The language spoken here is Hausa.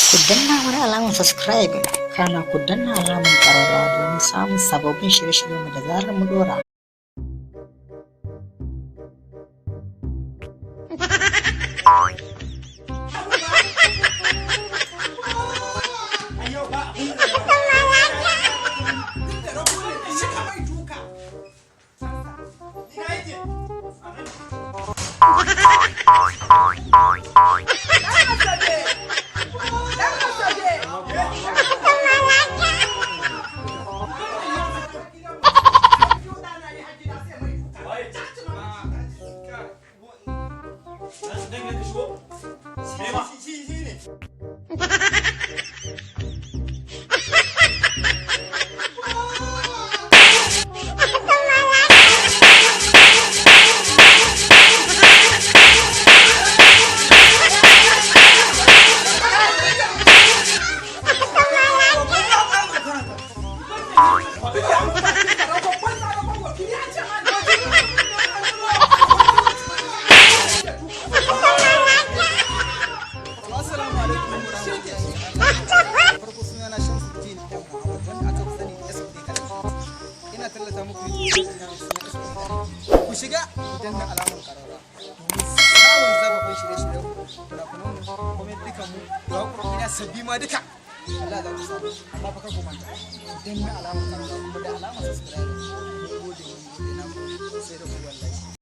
Ku danna mana alamar subscribe, kana ku danna alamar ƙararrawa domin samun sababbin shirye-shiryenmu da zarar mu ɗora. Assalamu alaikum warahmatullahi. Farko suna na Shamsuddin M Muhammad, wanda aka fi sani da SB Kalangu. Ina tallata muku YouTube channel na suna SB Kalangu. Ku shiga, ku danna alamar karara domin samun zababban shirye-shiryen fina-finan mu, comment dukan mu da waƙoƙi na sabbi ma duka. Allah za ku samu, amma fa kar ku manta ku danna alamar karara kuma da alamar subscribe. Mun gode, mun gode, na gode sai da ku wallahi.